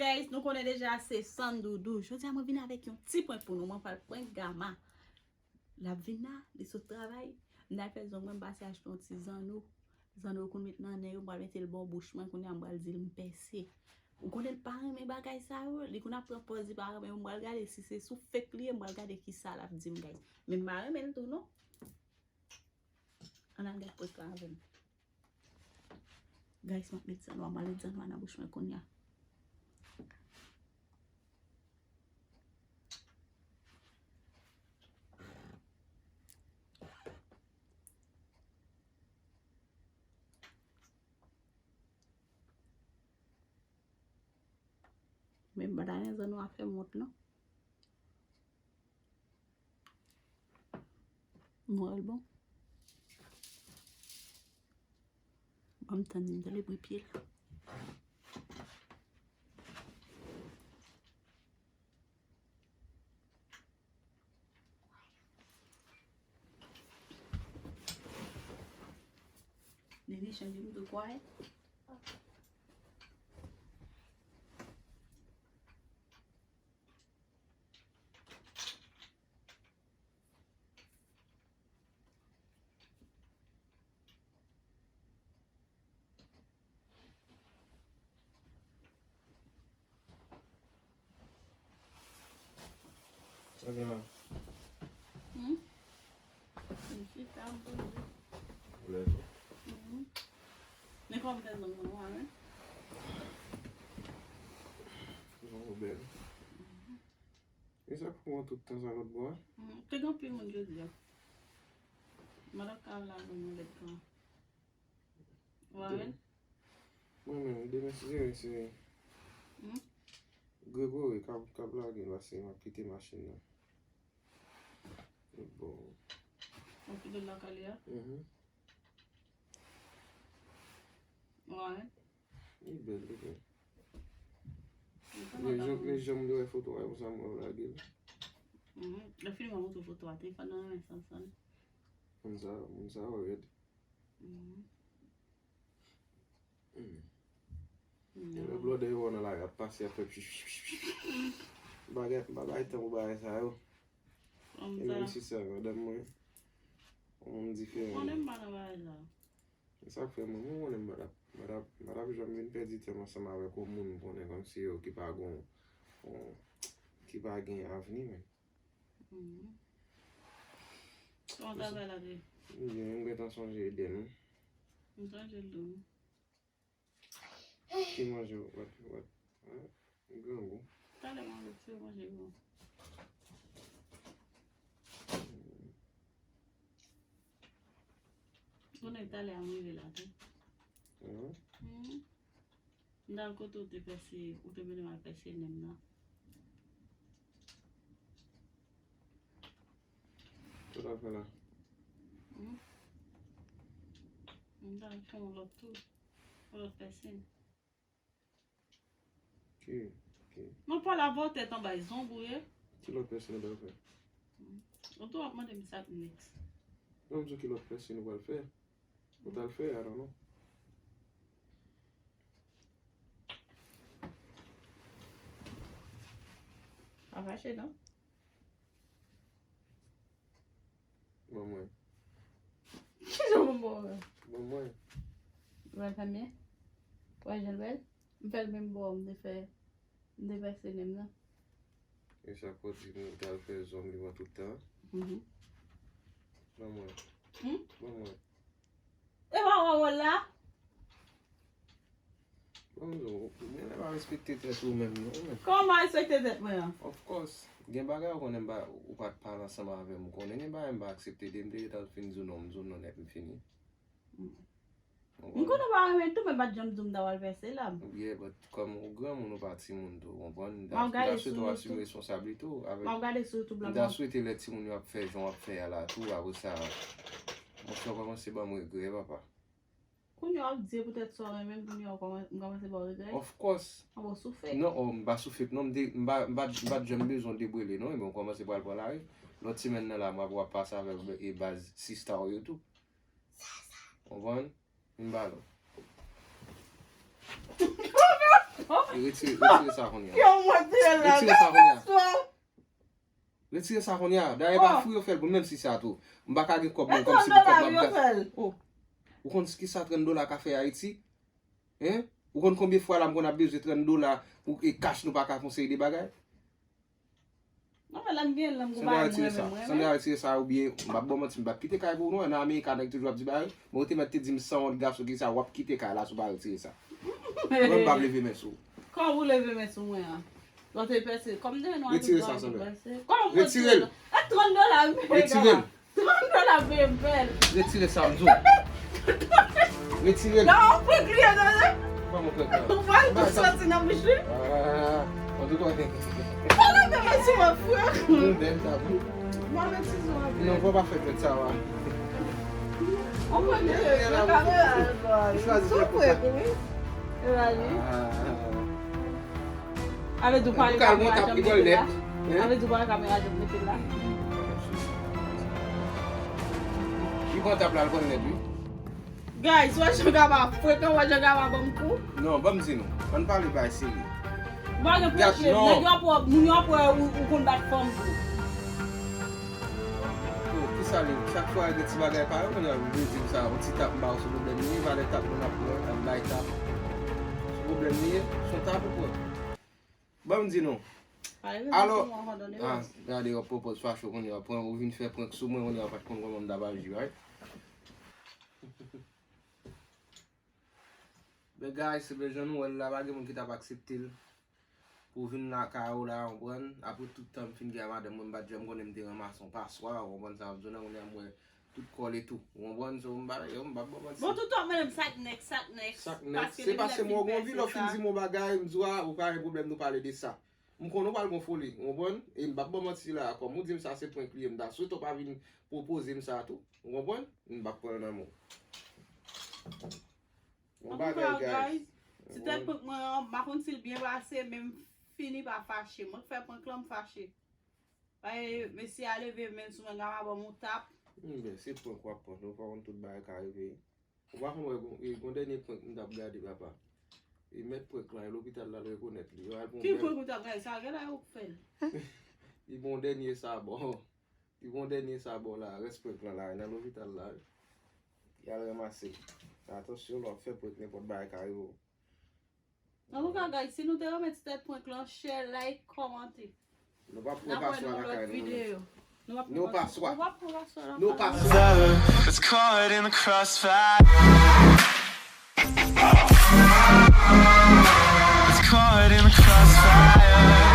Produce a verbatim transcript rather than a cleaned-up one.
Guys, nou konnen deja se Sandoudou. Jodi a mwen vin avèk yon ti prank pou nou. Mwen pral prank Gama. L ap vin la, li sot travay. M t al fè zong mwen, m pase achte yon ti zanno. Zanno yo konn met nan nen yo, m pral mete l bò bouch mwen, kounye a m pral di l m pèse. Ou konnen l pa renmen bagay sa yo, li konn ap pran pòz li pa renmen yo, m pral gade si se sou fake li ye, m pral gade kisa l ap di m, guys. Men m pa renmen l tou, non. Ann al gad prank la avè m. Guys, m ap met zanno a, m al met zanno a nan bouch mwen kounye a. Men m pa ta renmen zanno a fè m wont, non. Mwen l bon. Ban m tann li, m tande bri pye l. Nene chanje m tou kwè. Sa gen la? Hmm? M chita, m poze. Ou leve? Mhm. Men kòman w te zong nan mwa, wi? Zong ou bèl. Mhm. E sa k pran tout tan sa lòt bò a? Mhm. Te gen anpil moun jodi a. Madanm Carla vin yon lèt tan. Ou pa wè l? Mwen menm, demen si se, se Hmm? Gregory k ap, k ap lage l pase m ap kite machin nan. Bon. Ou kite l lakay li a? Mhm. Ou pa wè l? Li bèl, li bèl. Men jan, men jan m te wè foto a, konsa m wè w lage l. Mhm. Lè fini, mwen montre w foto a, telefòn nan renmen san san. Moun sa, moun sa yo rèd. Mhm. Hmm. Gen lè blòdè yo nan lari ap pase, ap fè pchipchipchipchip. Bagay, m pa bay tan pou bagay sa yo. E menm si se madanm mwen, yon moun diferan. Konnen m pa nan bagay sa. E sa k fè mwen, mwen konnen m pa t ap, m pa t ap, m pa t ap janm vin pèdi tan m ansanm avèk yon moun m konnen kòmsi yo ki pa gon, gon, ki pa gen avni, men. Mhm. Kòman travay la te ye? Byen, m gentan sonje Eden, wi. M sonje l tou. Ki manje w, what, what, what? Grangou. Talè manje ti manje bon. Konnen talè a m rive la tou. Mhm. Mhm. M t al kote w te pèse, ou te mennen m al pèse nen m nan. Sa w t al fè la? Hmm? M t al fè yon lòt tou. Yon lòt pèse. Ok, ok. Mwen pale avè w tèt anba, e zong ou ye. Ki lòt pèse nou t al fè? Hmm. Ou tou ap mande m sa k next. Non, m di w ki lòt pèse nou pral fè. Ou t al fè, I don't know. Pa fache, non? Ban mwen. Ki jan pou m ba w? Ban mwen. Ou wè l fè m byen? Ou wè jan l bèl? M fè l menm bò, m te fè, m te fè se menm nan. E sa k ou di m ou t al fè zong li pran tout tan? Mhm. Ban mwen. Hmm? Ban mwen. E pa wè wòl la? Bon, ou, ou menm pa respekte tèt ou menm, non, men. Kòman respekte tèt mwen an? Of course. Gen bagay ou konnen m pa, ou pa t pale ansanm avè m. Ou konnen gen bagay m pa aksepte, depi m te gentan fin di w non, m di w non nèt, m fini. Mm. Ou konprann? M konnen w pa renmen tou, men m pa t janm di w m ta pral pèse la. Yeah, but kòm ou granmoun, ou pa timoun tou, ou konprann? M ta swete w asime responsablite ou avèk. M ap gade sou YouTube la. M ta swete lè timoun yo ap fè jan w ap fè a la tou, apre sa, monchè, w kòmanse ban m regrè, papa. Kounye a w ap di se poutèt sa w renmen m, kounye a w kòman-, m kòmanse ba w regrè? Of course. An bon, sou fake. Non, oh, m pa sou fake, non, m te, m pa, m pa, m pa t janm bezwen w debrele, non, ebyen w kòmanse pral pran lari. Lòt semèn nan la, m ap, w ap pase avèk e baz sista w yo tou. Konprann? M ba l. Retire, retire sa kounye a. Yo mwen te la. Retire sa kounye a. Retire sa kounye a. Dayè pa fou yo fè l pou menm si sa tou. M pa ka gen kòb mwen kòm si pou kòb m ap gaste. Oh. Ou konn ki sa trant dola ka fè Ayiti? Hein? Ou konn konbyen fwa la m konn ap bezwen trant dola pou e kach nou pa ka fon seri de bagay? Non, men la m gen, la m gon bagay mwen menm, mwen menm. Sandra, retire sa oubyen m ap ba w manti, m p ap kite kay pou ou non. Nan Amerika, nèg toujou ap di bagay. Men ou te mèt te di m san wont gason ki sa, w ap kite kay la si w pa retire sa. Mwen m p ap leve men sou ou. Kòman ou leve men sou mwen an? Lòt e pèse. Kòm de nou an tout tan pèse. Kòman mwen retire l? E trant dola m peye. Retire l. Trant dola peye m bèl. Retire sa m di w. Retire l. Non, ou pran kliyan nan men. Kòman pran kliyan? Ou pa soti nan bouch li. Ah, an tou ka. Fò leve men sou mwen, frè. Ou bèl tabou. Mwen met tizon anpil. Non, fò pa fè tèt sa va. Ou pran kliyan nan kamera. Ou chwazi fè kontak. Evalye. Ah. Avè di w pale kamera jan m mete l la. Avè di w pale kamera jan m mete l la. Li pran tap la, l pran nèt, wi. Guys, wè jan Gaba frekan, wè jan Gaba ban m kou. Non, ban m di nou. Ann pale bay serye. Ou pa gen pwoblèm. Nèg yo ap wè, moun yo ap wè ou, ou konn bat fanm tou. Oh, kisa li? Chak fwa gen ti bagay pa yo, kounye a ou vle di m sa, yon ti tap m ba w sou pwoblèm li ye, valè tap moun ap pran, ap bay tap. Sou pwoblèm li ye, se yon tap ou pran. Ban m di nou. Alò, ah, gade, w ap pwopoz fache kounye a, pran, ou vin fè prank sou mwen, kounye a w pa t konn kòman m t ap aji, right? Men guys, se byen jan nou wè l la, pa gen moun ki t ap aksepte l pou vin lakay ou la, w konprann? Apre tout tan m fin gen ak madanm mwen, m pa t janm konnen m te ranmase yon paswa, w konprann sa m ap di w la, kounye a m wè tout kòl e tou. W konprann? So, m pa, yo, m p ap ba w manti. Bon, tout tan, mwen menm, sa k nèk, sa k nèk. Sa k nèk. Se pa se mwen, w gon vilè w fin di m yon bagay, m di w a, ou pa gen pwoblèm, nou pale de sa. M konnen w pral gon foli, w konprann? E m p ap ba w manti la, kòm ou di m sa se prank li ye, m ta swete w pa vin pwopoze m sa tou, w konprann? M p ap pran l nan men w. Yon bagay, guys. Ti tèt prank mwen an, m pa konn si l byen pase, men m fini pa fache. Mwen k fè prank lan, m fache. Paske mesye a leve men l sou mwen, Gaba ban m yon tap. Hmm, men se prank w ap prank, nou pa konn tout bagay ka rive. Ou pa konn wè gon, e, gon dènye prank m t ap gade, papa. E mèt prank lan, e lopital la l rekonèt li. Yo al pran yon bèl. Ki prank ou t ap gade? Sa genlè ou k fè l. Li pran yon dènye sa, bon. Li pran dènye sa bò la, rès prank lan la, nan lopital la. Y al ranmase. Atansyon, lè w ap fè prank, nenpòt bagay ka rive w. Antouka, guys, si nou te renmen ti tèt prank lan, share, like, kòmante. Nou p ap pran paswa lakay nou, non. Nou p ap pran paswa. Nou p ap pran paswa lakay nou. Let's caught in the crossfire. Let's caught in the crossfire.